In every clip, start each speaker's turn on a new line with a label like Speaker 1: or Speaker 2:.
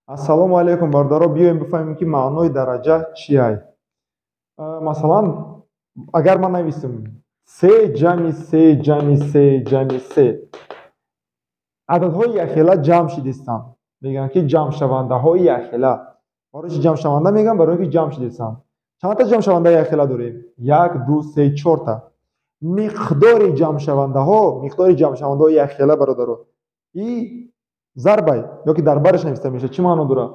Speaker 1: Ассалому алайкум, бародаро. Биёем бифаҳмем, ки маънои дараҷа чиай. Масалан, агар ман нависам се ҷамъи се ҷамъи се ҷамъи се, ададҳои якхела ҷамъ шидистанд. Мегӯянд, ки ҷамъшавандаҳои якхела. Барои чи ҷамъшаванда мегӯям? Барои ки ҷамъ шидистанд. Чандта ҷамъшавандаи якхела дорем? Як, ду, се, чорта. Миқдори ҷамъшавандаҳо, миқдори ҷамъшавандаҳои якхела, бародаро, и зарбай ё ки дар бараш нависта мешавад. Чӣ маъно дорад?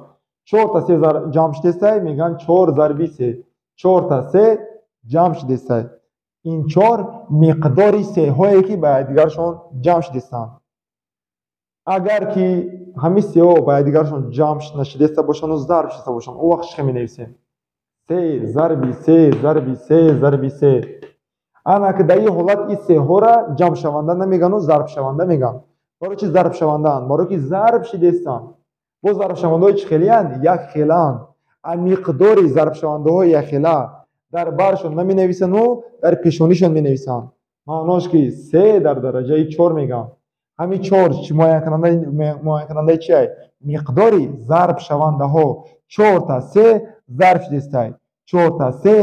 Speaker 1: Чорта се ҷамъ шудестай, мегӯянд чор зарби се. Чорта се ҷамъ шудестай. Ин чор миқдори сеҳое, ки ба якдигаршон ҷамъ шудестанд. Агар ки ҳамин сеҳо ба якдигаршон ҷамъ нашудеста бошанду зарб шуда бошанд, он вақт чӣ хел менависем? Се зарби се зарби се зарби се. Ана ки дар ин ҳолат ин сеҳоро ҷамъшаванда намегану зарбшаванда мегӯянд. Барои чи зарбшавандаанд? Барои ки зарб шидестанд. Боз зарбшавандаҳои чӣ хелиянд? Якхелаанд. А миқдори зарбшавандаҳои якхела дар баршон наменависану дар пешонишон менависанд. Маънош ки се дар дараҷаи чор мегӯянд. Ҳамин чор муайянкунандаи чиай? Миқдори зарбшавандаҳо. Чорта се зарб шудестай, чорта се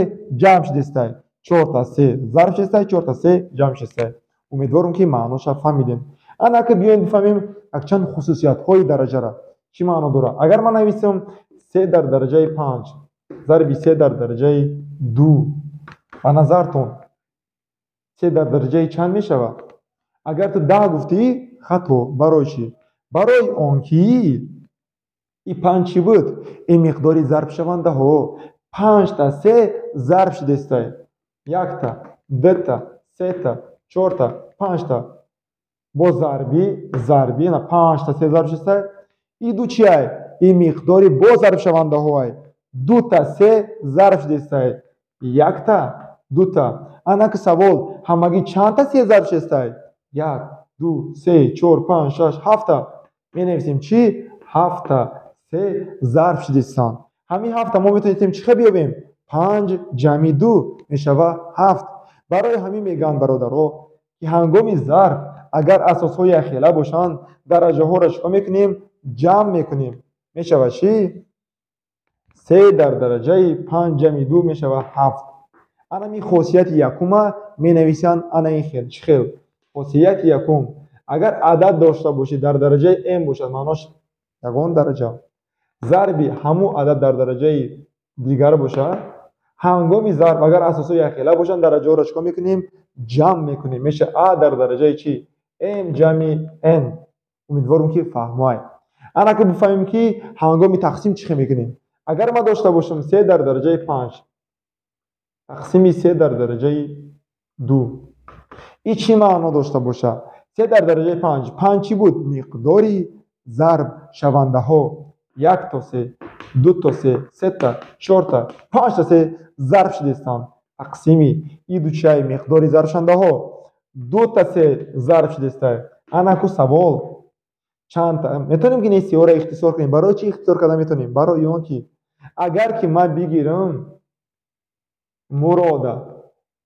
Speaker 1: ҷамъ шудестай, чорта се зарб шудестай, чорта се ҷамъ шудестай. Умедворам, ки маъноша фаҳмидем. Ана ки биёем бифаҳмем якчанд хусусиятҳои дараҷара. Чӣ маъно дорад? Агар ман нависам се дар дараҷаи панҷ зарби се дар дараҷаи ду, ба назартон се дар дараҷаи чанд мешавад? Агар ту 10 гуфтӣ, хато. Барои чӣ? Барои он ки и панҷ чӣ буд? Ин миқдори зарбшавандаҳо. Панҷта се зарб шудестай: якта, дута, сета, чорта, панҷта. Бо зарби на панҷта се зарб шудестай. И ду чиай? Ин миқдори бо зарбшавандаҳоай. Дута се зарб шудестай: якта, дута. Анаки савол: ҳамагӣ чандта се зарб шудестай? Як, ду, се, чор, панҷ, шаш, ҳафта. Менависем чӣ? Ҳафта се зарб шудестанд. Ҳамин ҳафта мо метавонистем чӣ хел биёбем? Панҷ ҷамъи ду мешавад ҳафт. Барои ҳамин мегӯянд, бародаро, ки ҳангоми зарб агар асосҳои якхела бошанд, дараҷаҳоро чӣ кор мекунем? Ҷамъ мекунем. Мешавад чӣ? Се дар дараҷаи панҷ ҷамъи ду мешавад ҳафт. Анами хосияти якума менависанд ана ин хел. Чӣ хел? Хосияти якум: агар адад дошта бошӣ, дар дараҷаи м бошад, маънош ягон дараҷа зарби ҳамун адад дар дараҷаи дигар бошад, ҳангоми зарб агар асосҳои якхела бошанд, дараҷаҳоро чӣ кор мекунем? Ҷамъ мекунем. Мешавад а дар дараҷаи чӣ? М ҷамъи н. Умедворам, ки фаҳмоай. Ана ки бифаҳмем, ки ҳангоми тақсим чӣ хел мекунем. Агар ман дошта бошам се дар дараҷаи панҷ тақсими се дар дараҷаи ду, и чӣ маъно дошта бошад? Се дар дараҷаи панҷ. Панҷ чӣ буд? Миқдори зарбшавандаҳо: як то се, ду то се, сета, чорта, панҷта се зарб шудестанд. Тақсими и ду чиай? Миқдори зарбшавандаҳо: дута се зарб шудестай. Анаку савол: чандта метавонем ки ин сеҳоро ихтисор кунем? Барои чӣ ихтисор карда метавонем? Барои он ки агар ки ман бигирам мурода,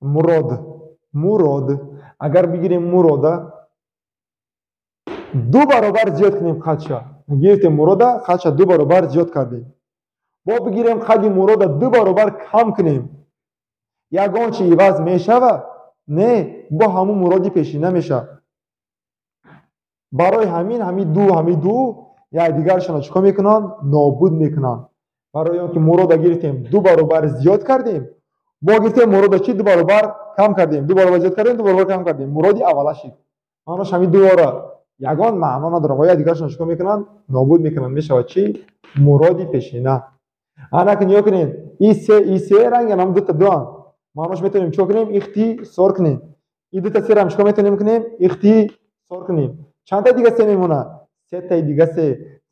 Speaker 1: мурод, мурод, агар бигирем мурода ду баробар зиёд кунем, қадша гирифтем, мурода қадша ду баробар зиёд кардем, бо бигирем қадди мурода ду баробар кам кунем, ягон чи иваз мешавад? Не, бо ҳамун муроди пешина мешавад. Барои ҳамин ҳамин ду якдигаршонро чӣ кор мекунанд? Нобуд мекунанд. Барои он ки мурода гирифтем, ду баробар зиёд кардем, бо гирифтем мурода чӣ? Ду баробар кам кардем. Ду баробар зиёд кардем, ду баробар кам кардем, муроди аввала шид. Маънош ҳамин дуора ягон маъно надорад ва якдигаршонро чӣ кор мекунанд? Нобуд мекунанд. Мешавад чӣ? Муроди пешина. Ана ки нигоҳ кунед, и се, и се ранги ам дута дуанд. Маънош метавонем чӣ кор кунем? Ихтисор кунем. И дута серам чӣ кор метавонем кунем? Ихтисор кунем. Чандтаи дига се мемонад? Сетаи дига се.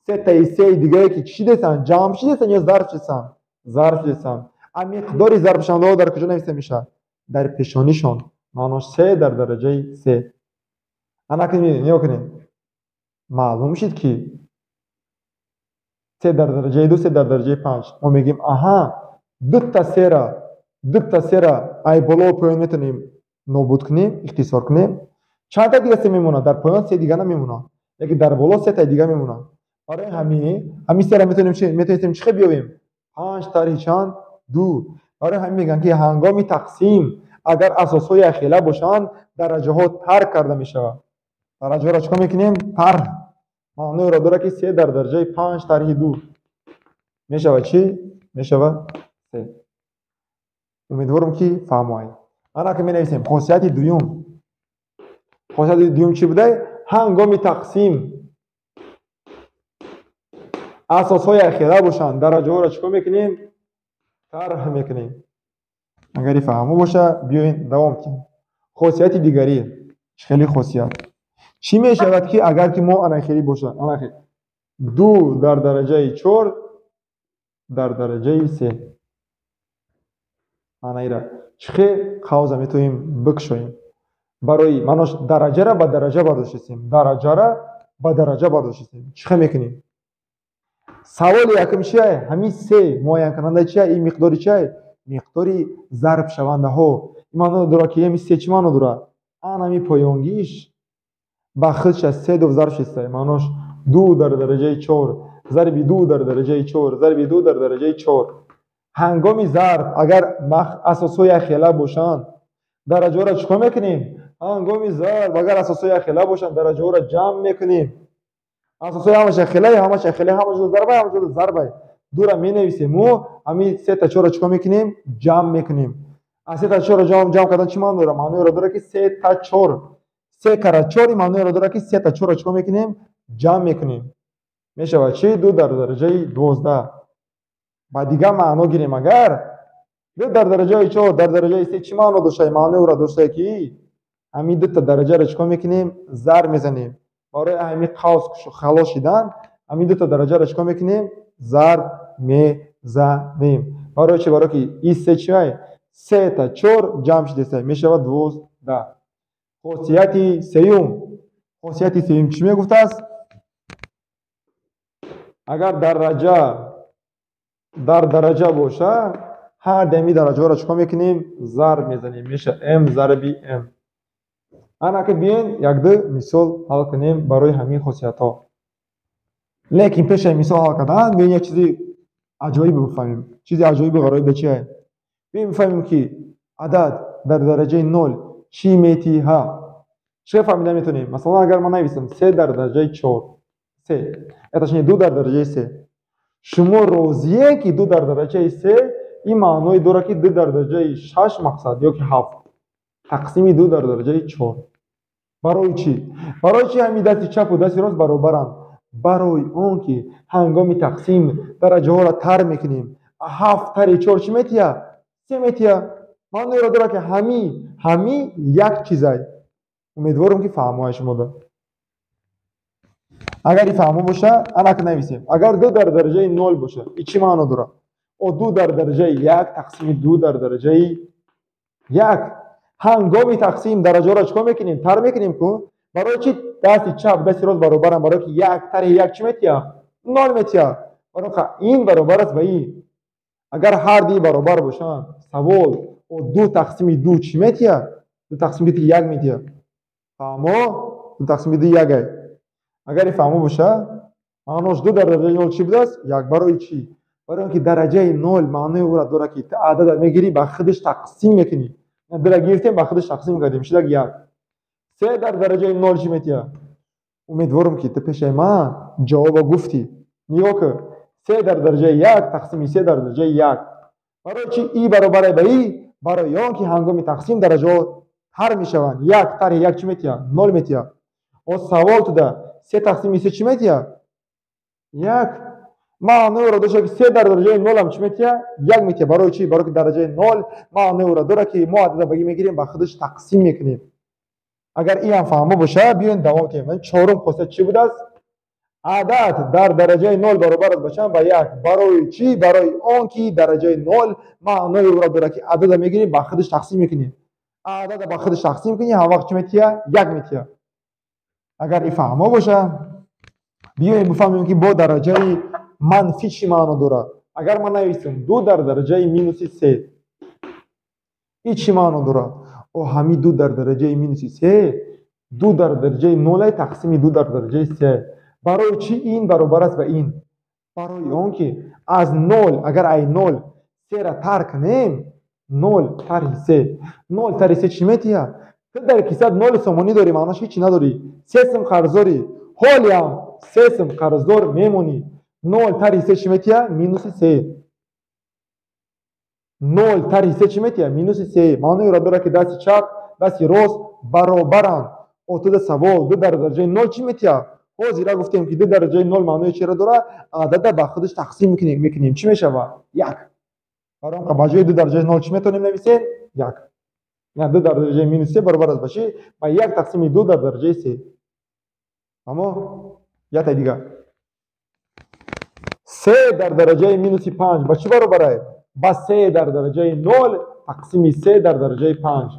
Speaker 1: Сетаи сеи дигае ки чӣ шидесанд? Ҷамъ шидесанд ё зарб шидесанд? Зарб шидесанд. А миқдори зарбшавандаҳо дар куҷо нависта мешавад? Дар пешонишон. Маънош се дар дараҷаи се. Ана ки нигоҳ кунед, маълум шид, ки се дар дараҷаи ду, се дар дараҷаи панҷ. Мо мегӯем: аҳа, дута сера ай боло поён метавонем нобуд кунем, ихтисор кунем. Чандта дига се мемонад? Дар поён се дига намемонад, лекин дар боло сетаи дига мемонад. Барои ҳамин сера метавонем чи метавонем чӣ хел биёбем? 5 тарҳи чанд? 2. Барои ҳамин мегӯянд, ки ҳангоми тақсим агар асосҳои якхела бошанд, дараҷаҳо тарк карда мешавад. Дараҷаҳоро чикор мекунем? Тарҳ. Маъноеро дорад, ки 3 дар дараҷаи 5 тарҳи 2 мешавад чӣ? Мешавад 3. Умедворам, ки фаҳмоед. Ана ки менависем хосияти дуюм. Хосияти дуюм чӣ будай? Ҳангоми тақсим асосҳои якхела бошанд, дараҷаҳоро чикор мекунем? Тарҳ мекунем. Агари фаҳмо боша, биёен давом кунем. Хосияти дигарӣ чӣ хели хосият? Чӣ мешавад, ки агар ки мо анахелӣ боша, анахел 2 дар дараҷаи 4 дар дараҷаи 3, маънаира чӣ хел қавза метавонем бикушоем? Барои маънош дараҷара ба дараҷа бардоштастем, дараҷара ба дараҷа бардоштастем. Чӣ хел мекунем? Саволи якум чия? Ҳамин се муайянкунанда чия? Ин миқдори чия? Миқдори зарбшавандаҳо. Ин маъно дорад, ки ҳамин се чӣ маъно дорад? Ан ҳамин поёнгиш ба худша се дов зарб шиста. Маънош 2 дар дараҷаи 4 зарби 2 дар дараҷаи 4 зарби 2 дар дараҷаи 4. Ҳангоми зарб агар асосҳои якхела бошанд, дараҷаҳоро чӣ кор мекунем? Ҳангоми зарб агар асосҳои якхела бошанд, дараҷаҳоро ҷамъ мекунем. Асосҳои ҳамаш якхелай, ҳамаш якхелай, ҳамаш зарбай, ҳамаш зарбай. Дура менависем, мо ҳамин сета чорро чӣ кор мекунем? Ҷамъ мекунем. Аз сета чорро ҷамъ кардан чӣ маъно дорад? Маъноеро дорад, ки сета чор, се кара чор, ин маъноеро дорад, ки сета чорро чӣ кор мекунем? Ҷамъ мекунем. Мешавад чӣ? 2 дар дараҷаи 12. Ба дигар маъно гирем, агар 2 дар дараҷаи 4 дар дараҷаи 3 чӣ маъно дошта? Маънои ӯро дошта, ки ҳамин дута дараҷаро чӣ кор мекунем? Зарб мезанем. Барои ҳамин қавс халос шидан, ҳамин дута дараҷаро чӣ кор мекунем? Зарб мезанем. Барои чӣ? Барои ки и се чи ай? Сета чор ҷамъ шидеста, мешавад 12. Хосияти сеюм. Хосияти сеюм чӣ мегуфтааст? Агар дараҷа дар дараҷа боша, ҳар дами дараҷаҳоро чӣ кор мекунем? Зарб мезанем. Меша м зарби м. Ана ки биёен якду мисол ҳал кунем барои ҳамин хосиятҳо. Лекин пешаи мисол ҳал кардан биёен як чизи аҷоибе бифаҳмем. Чизи аҷоиби ғароибе чие? Биёем бифаҳмем, ки адад дар дараҷаи нол чӣ метиҳа. Чӣ фаҳмида метавонем? Масалан, агар ман нависам се дар дараҷаи чор, се, точнее, ду дар дараҷаи се, шумо розие, ки ду дар дараҷаи се ин маъное дорад, ки ду дар дараҷаи шаш мақсад ё ки ҳафт тақсими ду дар дараҷаи чор? Барои чӣ? Барои чӣ ҳамин дасти чапу дасти рост баробаранд? Барои он ки ҳангоми тақсим дараҷаҳоро тар мекунем. Ҳафт тари чор чӣ метиҳа? Се метиҳа. Маъноеро дорад, ки ҳами як чизай. Умедворам, ки фаҳмоя шумода. Агар и фаҳмо боша, анака нависем. Агар ду дар дараҷаи нол боша, и чӣ маъно дорад? О, ду дар дараҷаи як тақсими ду дар дараҷаи як. Ҳангоми тақсим дараҷаҳоро чӣ кор мекунем? Тар мекунем ку. Барои чӣ дасти чап, дасти рост баробаранд? Барои ки як тари як чӣ метиҳа? Нол метиҳа. Барои ин баробар аст ба ин. Агар ҳар ди баробар бошанд, савол: о, ду тақсими ду чӣ метиҳа? Ду тақсими ду як метиҳа. Фаҳмо? Ду тақсими ду якай. Агар ин фаҳмо боша, маънош ду дар дараҷаи нол чӣ будааст? Як. Барои чӣ? Барои он ки дараҷаи нол маънои ӯро дорад, ки адада мегирӣ, ба худаш тақсим мекунӣ. Дура гирифтем, ба худаш тақсим кардем, шудак як. Се дар дараҷаи нол чӣ метиҳа? Умедворам, ки ту пешаи ман ҷавобо гуфтӣ. Нигоҳ кун: се дар дараҷаи як тақсими се дар дараҷаи як. Барои чӣ и баробаре ба и? Барои он ки ҳангоми тақсим дараҷаҳо тар мешаванд. Як тарҳи як чӣ метиҳа? Нол метиҳа. О, савол туда: се тақсими се чӣ метиҳа? Як. Маъноеро дошта, ки се дар дараҷаи нолам чӣ метиҳа? Як метиҳа. Барои чӣ? Барои ки дараҷаи нол маънои ӯро дорад, ки мо адада багӣ мегирем, ба худаш тақсим мекунем. Агар инам фаҳмо боша, биёен давом кунем. Чорум хосият чӣ будааст? Адад дар дараҷаи нол баробар аст ба чанд? Ба як. Барои чӣ? Барои он ки дараҷаи нол маънои ӯро дорад, ки адада мегирем, ба худаш тақсим мекунем. Адада ба худаш тақсим кунӣ, ҳам вақт чӣ метиҳа? Як метиҳа. Агар ин фаҳмо боша, биёем бифаҳмем, ки бо дараҷаи манфӣ чӣ маъно дорад. Агар ман нависам ду дар дараҷаи минуси се, ин чӣ маъно дорад? О, ҳамин ду дар дараҷаи минуси се ду дар дараҷаи нолай тақсими ду дар дараҷаи се. Барои чӣ ин баробар аст ба ин? Барои он ки аз нол, агар ай нол сера тар кунем, нол тарҳи се. Нол тарҳи се чӣ метиҳад? Ту дар кисат ноли сомонӣ дорӣ, маънош ҳечи надорӣ. Се сум қарздорӣ. Ҳолиам се сум қарздор мемонӣ. Нол тарҳи се чӣ метиҳад? Минуси се. Нол тарҳи се чӣ метиҳад? Минуси се. Маънои ӯро дорад, ки дасти чап, дасти рост баробаранд. Отуда савол, ду дар дараҷаи нол чӣ метиҳад? Ҳозира гуфтем, ки ду дараҷаи нол маънои чиро дорад? Адада ба худаш тақсим мекунем. Чӣ мешавад? Як. Барои он ба ҷои ду дараҷаи нол чӣ метавонем нависем? Як. Яъне ду дар дараҷаи минус се баробар аст ба чӣ? Ба як тақсими ду дар дараҷаи се. Аммо яктай дигар. Се дар дараҷаи минуси панҷ ба чӣ баробар аст? Ба се дар дараҷаи нол тақсими се дар дараҷаи панҷ.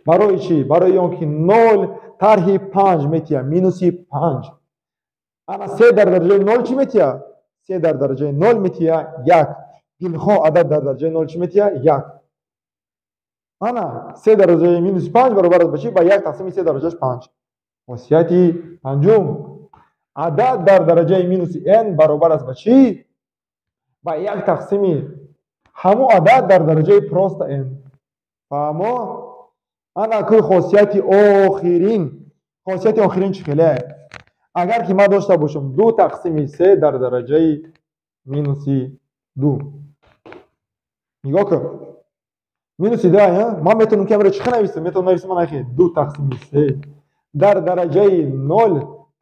Speaker 1: Барои чӣ? Барои он ки нол тарҳи панҷ метиҳад, минуси панҷ. Ана се дар дараҷаи нол чӣ метиҳад? Се дар дараҷаи нол метиҳад як. Дилхоҳ адад дар дараҷаи нол чӣ метиҳад? Як. Ана се дар дараҷаи минуси панҷ баробар аст ба чӣ? Ба як тақсими се дараҷаш панҷ. Хосияти панҷум. Адад дар дараҷаи минуси n баробар аст ба чӣ? Ба як тақсими ҳамун адад дар дараҷаи просто n. Фаҳмо? Ана ку хосияти охирин. Хосияти охирин чӣ хеле? Агар ки ман дошта бошам ду тақсими се дар дараҷаи минуси ду. Нигоҳ кун. Минуси ду, ман метавонам ки амро чӣ хел нависам? Метавонам нависам ана хел ду тақсими се дар дараҷаи нол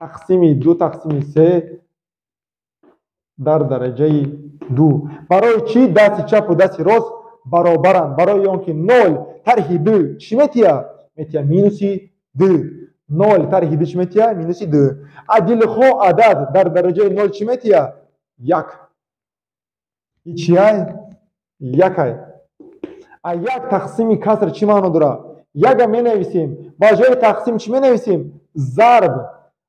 Speaker 1: тақсими ду тақсими се дар дараҷаи ду. Барои чӣ дасти чапу дасти рост баробаранд? Барои он ки нол тарҳи ду чӣ метиҳад? Метиҳад минуси ду. Нол тарҳи ду чӣ метиҳад? Минуси ду. А дилхоҳ адад дар дараҷаи нол чӣ метиҳад? Як. И чиай? Якай. А як тақсими каср чӣ маъно дорад? Яка менависем, ба ҷои тақсим чӣ менависем? Зарб.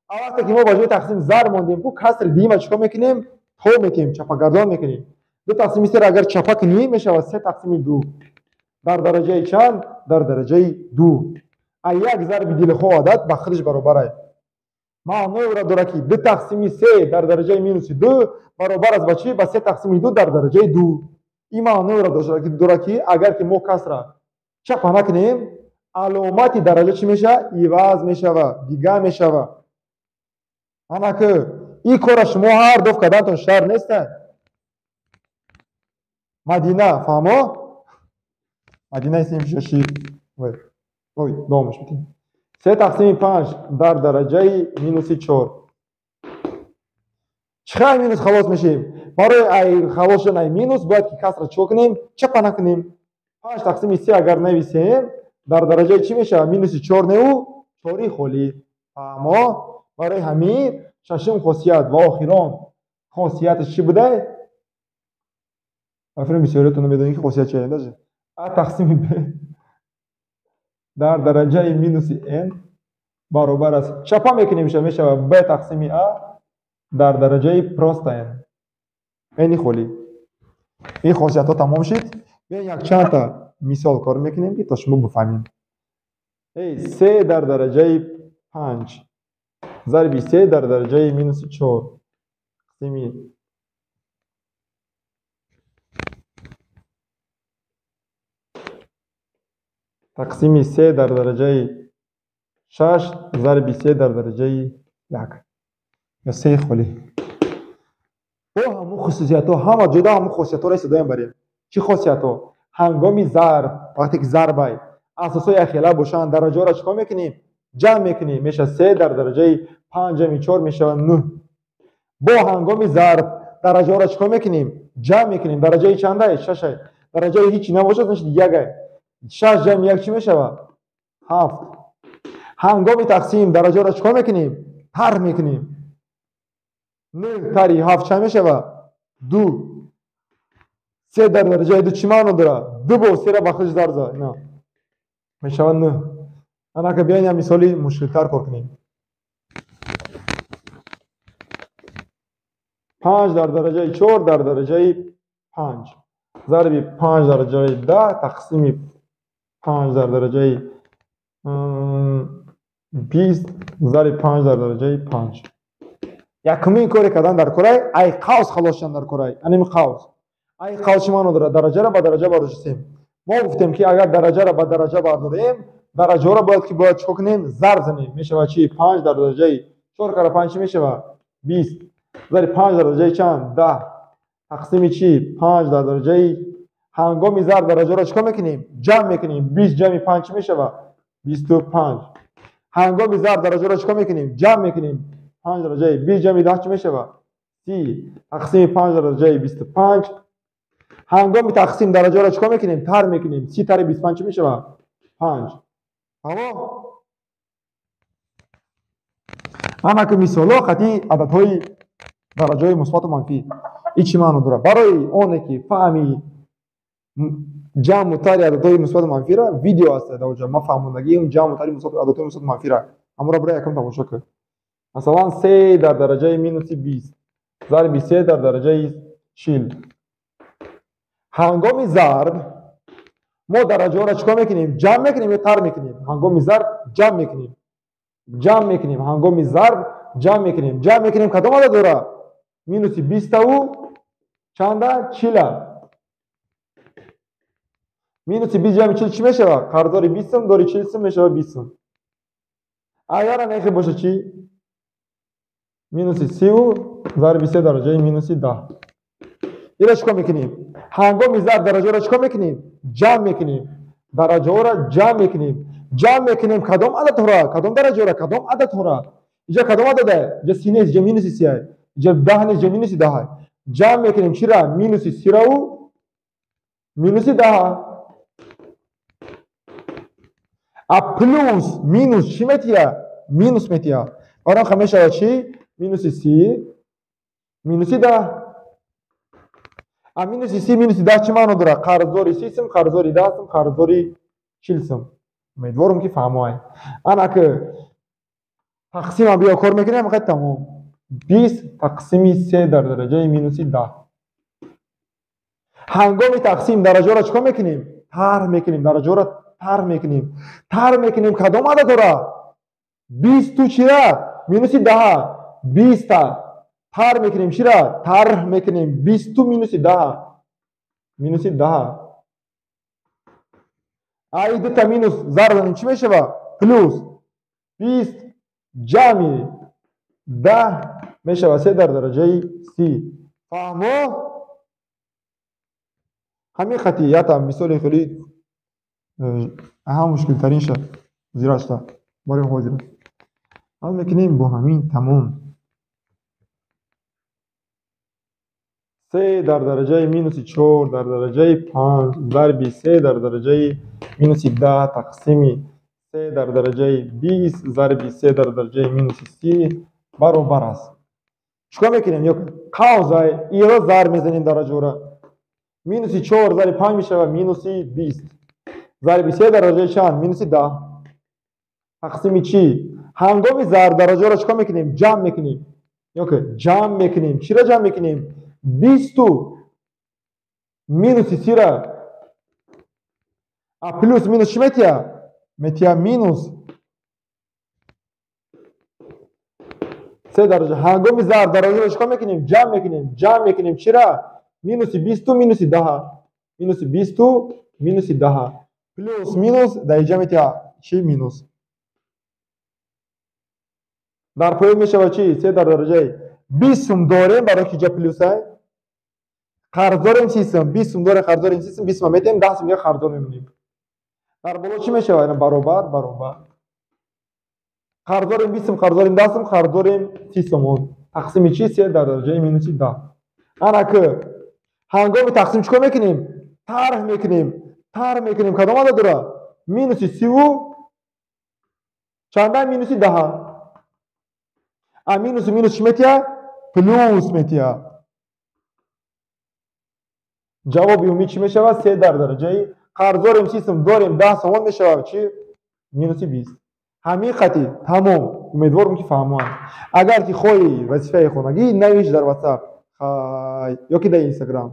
Speaker 1: А вақте ки мо ба ҷои тақсим зарб мондем, ку касри дуюма чӣ кор мекунем? То метиҳем, чапагардон мекунем. Ду тақсими сера агар чапа кунем, мешавад се тақсими ду. Дар дараҷаи чанд? Дар дараҷаи ду. А як зарби дилхоҳ адад ба худаш баробар аст. Маънои ӯро дорад, ки ду тақсими се дар дараҷаи минуси ду баробар аст ба чӣ? Ба се тақсими ду дар дараҷаи ду. Ин маънои ӯро дорад, ки агар ки мо касра чапа накунем, аломати дараҷа чӣ мешавад? Иваз мешавад, дига мешавад. Ана ки ин корра шумо ҳар доф кардантон шарт нест. Мадина, фаҳмо? Мадина исми шаши. Ой, давомаш метем. Се тақсими панҷ дар дараҷаи минуси чор. Чӣ хел минус халос мешавем? Барои ай халос шудан ай минус бояд ки касра чӣ кунем? Чапа накунем. Панҷ тақсими се агар нависем, дар дараҷаи чӣ мешавад? Минуси чор неу чори холӣ. Фаҳмо? Барои ҳамин шашум хосият ва охирон хосияташ чӣ буда? Африн бисёриятон медонед, ки хосият чист, даже. А тақсими б дар дараҷаи минуси n баробар аст. Чапа мекунем, мешавад б тақсими а дар дараҷаи просто n. N холӣ. Ин хосиятҳо тамом шид. Биёед якчандта мисол кор мекунем, ки то шумо бифаҳмед. Эй, се дар дараҷаи панҷ зарби се дар дараҷаи минуси чор тақсими тақсими се дар дараҷаи шаш зарби се дар дараҷаи як ё се холӣ. Бо ҳамун хусусиятҳо ҳама ҷуда ҳамун хосиятҳоро истифода мебарем. Чӣ хосиятҳо? Ҳангоми зарб, вақте ки зарбай асосҳои якхела бошанд, дараҷаҳоро чӣ кор мекунем? Ҷамъ мекунем. Мешавад се дар дараҷаи панҷ ҷамъи чор мешавад нӯҳ. Бо ҳангоми зарб дараҷаҳоро чӣ кор мекунем? Ҷамъ мекунем. Дараҷаи чандай? Шашай. Дараҷаи ҳичи набошад, значит якай. Шаш ҷамъи як чӣ мешавад? Ҳафт. Ҳангоми тақсим дараҷаҳоро чӣ кор мекунем? Тарҳ мекунем. Нӯҳ тарҳи ҳафт чанд мешавад? Ду. Се дар дараҷаи ду чӣ маъно дорад? Ду бо сера ба худаш зарб зад. На. Мешавад нӯҳ. Анака биёед як мисоли мушкилтар кор кунем. Панҷ дар дараҷаи чор дар дараҷаи панҷ зарби панҷ дар дараҷаи даҳ тақсими панҷ дар дараҷаи бист зарби панҷ дар дараҷаи панҷ. Якумин коре кардан дар корай, ай қавс халос шудан дар корай. Аними қавс. Ай қавс чӣ маъно дорад? Дараҷаро ба дараҷа бардоштем. Мо гуфтем ки агар дараҷаро ба дараҷа бардорем, дараҷаҳоро бояд ки бояд чикор кунем? Зарб занем. Мешавад чӣ? 5 дар дараҷаи 4 кара 5 чӣ мешавад? 20. Зарби 5 дар дараҷаи чанд? 10. Тақсими чӣ? 5 дар дараҷаи ҳангоми зарб дараҷаҳоро чикор мекунем? Ҷамъ мекунем. 20 ҷамъи 5 чӣ мешавад? 25. Ҳангоми зарб дараҷаҳоро чикор мекунем? Ҷамъ мекунем. 5 дараҷаи 20 ҷамъи 10 чӣ мешавад? 30. Тақсими 5 дар дараҷаи 25. Ҳангоми тақсим дараҷаҳоро чикор мекунем? Тар мекунем. 30 тари 25 чӣ мешавад? 5. Фаҳмо? Ана ки мисолҳо қатъи ададҳои дараҷаҳои мусбату манфӣ. Ин чӣ маъно дорад? Барои оне ки фаҳми ҷамъу тари ададҳои мусбату манфиро видео ҳаст дар оҷа. Ман фаҳмондагии ҷамъу тари ададҳои мусбату манфиро ҳамонро барои якум тамошо кун. Масалан, 3 дар дараҷаи минуси 20 зарби 3 дар дараҷаи 40. Ҳангоми зарб мо дараҷаҳоро чикор мекунем? Ҷамъ мекунем ё тар мекунем? Ҳангоми зарб ҷамъ мекунем. Ҷамъ мекунем. Ҳангоми зарб ҷамъ мекунем. Ҷамъ мекунем кадом адад дора? Минуси 20-таву чанда? 40. Минуси 20 ҷамъи 40 чӣ мешавад? Қарздори 20 сум, дори 40 сум мешавад 20 сум. Агар нехи боша чӣ? Минуси 30 зарби 3 дараҷаи минуси 10. Ира чикор мекунем? Ҳангоми зарб дараҷаҳоро чикор мекунем? Ҷамъ мекунем. Дараҷаҳоро ҷамъ мекунем. Ҷамъ мекунем кадом ададҳоро? Кадом дараҷаҳоро? Кадом ададҳоро? Инҷа кадом адада? Инҷа 30 нест, инҷа минуси 30. Инҷа 10 нест, инҷа минуси 10. Ҷамъ мекунем чира? Минуси 30-раву минуси 10. А плюс минус чӣ метия? Минус метия. Барои ҳам мешавад чӣ? Минуси 30 минуси 10. А минуси 30 минуси 10 чӣ маъно дорад? Қарздори 30 сум, қарздори 10 сум, қарздори 40 сум. Умедворам ки фаҳмоед. Ана ки тақсимам биё кор мекунем, ҳақиқат тамом. 20 тақсими 3 дар дараҷаи минуси 10. Ҳангоми тақсим дараҷаҳоро чикор мекунем? Тарҳ мекунем. Дараҷаҳоро тарҳ мекунем. Тарҳ мекунем кадом ададҳоро? 20 чира? Минуси 10. 20 тарҳ мекунем чира? Тарҳ мекунем 20 минуси 10. Минуси 10. Ай дута минус зарб занем чӣ мешавад? Плюс 20 ҷамъи 10 мешавад 3 дар дараҷаи 30. Фаҳмо? Ҳамин хати ята мисоли хеле ҳам мушкилтарин шад зирашта барои ҳозир. Ҳал мекунем бо ҳамин тамом. 3 дар дараҷаи минуси 4 дар дараҷаи 5 зарби 3 дар дараҷаи минуси 10 тақсими 3 дар дараҷаи 20 зарби 3 дар дараҷаи минуси 30 баробар аст. Чикор мекунем? Ё қавзай иро зарб мезанем дараҷаҳоро. Минуси 4 зарби 5 мешавад минуси 20. Зарби 3 дар дараҷаи чанд? Минуси 10. Тақсими чӣ? Ҳангоми зарб дараҷаҳоро чикор мекунем? Ҷамъ мекунем. Ё ки ҷамъ мекунем. Чиро ҷамъ мекунем? 20 минуси 30-ра. А плюс минус чӣ метия? Метия минус 3 дараҷа. Ҳангоми зарб дараҷаҳоро чикор мекунем? Ҷамъ мекунем. Ҷамъ мекунем чира? Минуси 20 минуси 10. Минуси 20 минуси 10. Плюс минус дар инҷа метия чӣ? Минус. Дар поён мешавад чӣ? 3 дар дараҷаи 20 сум дорем, барои ки инҷа плюс ай. Қарз дорем 30 сум, 20 сум дорем, қарз дорем 30 сум, 20 сум метем, 10 сум дига қарздор мемонем. Дар боло чӣ мешавад? Баробар, баробар. Қарз дорем 20 сум, қарз дорем 10 сум, қарз дорем 30 сомон. Тақсими чӣ? 3 дар дараҷаи минуси 10. Ана ки ҳангоми тақсим чикор мекунем? Тарҳ мекунем. Тарҳ мекунем кадом адад дора? Минуси 30 чанда? Минуси 10. А минусу минус чӣ метия? Плюс метия. Ҷавоби умумӣ чӣ мешавад? 3 дар дараҷаи қарз дорем 30 сум, дорем 10 сомон мешавад чӣ? Минуси 20. Ҳамин хати тамом. Умедворам ки фаҳмоанд. Агар ки хоҳӣ вазифаи хонагӣ, навиш дар WhatsApp ё ки дар Instagram.